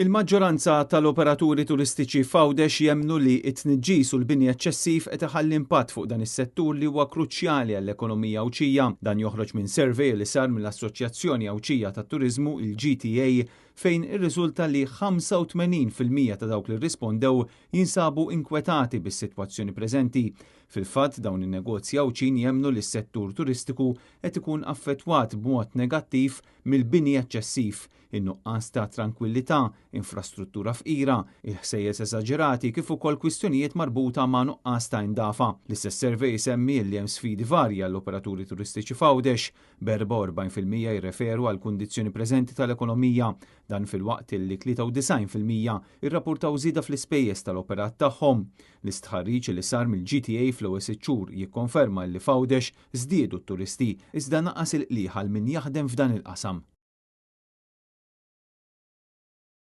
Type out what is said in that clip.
Il-maġġoranza tal-operaturi turistiċi f'Għawdex jemmnu li t-tniġġis u l-bini eċċessiv qed iħalli impatt fuq dan is-settur li huwa kruċjali għall-ekonomija Għawdxija. Dan joħroġ minn survey li sar mill-Assoċjazzjoni Għawdxija tat-Turiżmu, il-GTA, fejn irriżulta li 85% ta' dawk li rrispondew jinsabu inkwetati bis-sitwazzjoni preżenti. Fil-fatt, dawn in-negozji Għawdxin jemmnu li s-settur turistiku qed ikun affettwat b'mod negattiv mill-bini eċċessiv, in-nuqqas ta' trankwillità, infrastruttura fqira, il-ħsejjes eżaġerati kif ukoll kwistjonijiet marbuta ma' nuqqas ta' indafa. L-istess survey isemmi li hemm sfidi varji għall-operaturi turistiċi f'Għawdex, b'44% jirreferu għall-kundizzjoni preżenti tal-ekonomija, dan filwaqt li 93% irrapportaw żieda fl-ispejjeż tal-operat tagħhom. L-istħarriġ li sar mill-GTA fl-ewwel sitt xhur jikkonferma li f'Għawdex żdiedu t-turisti, iżda naqas il-qligħ għal min jaħdem f'dan il-qasam.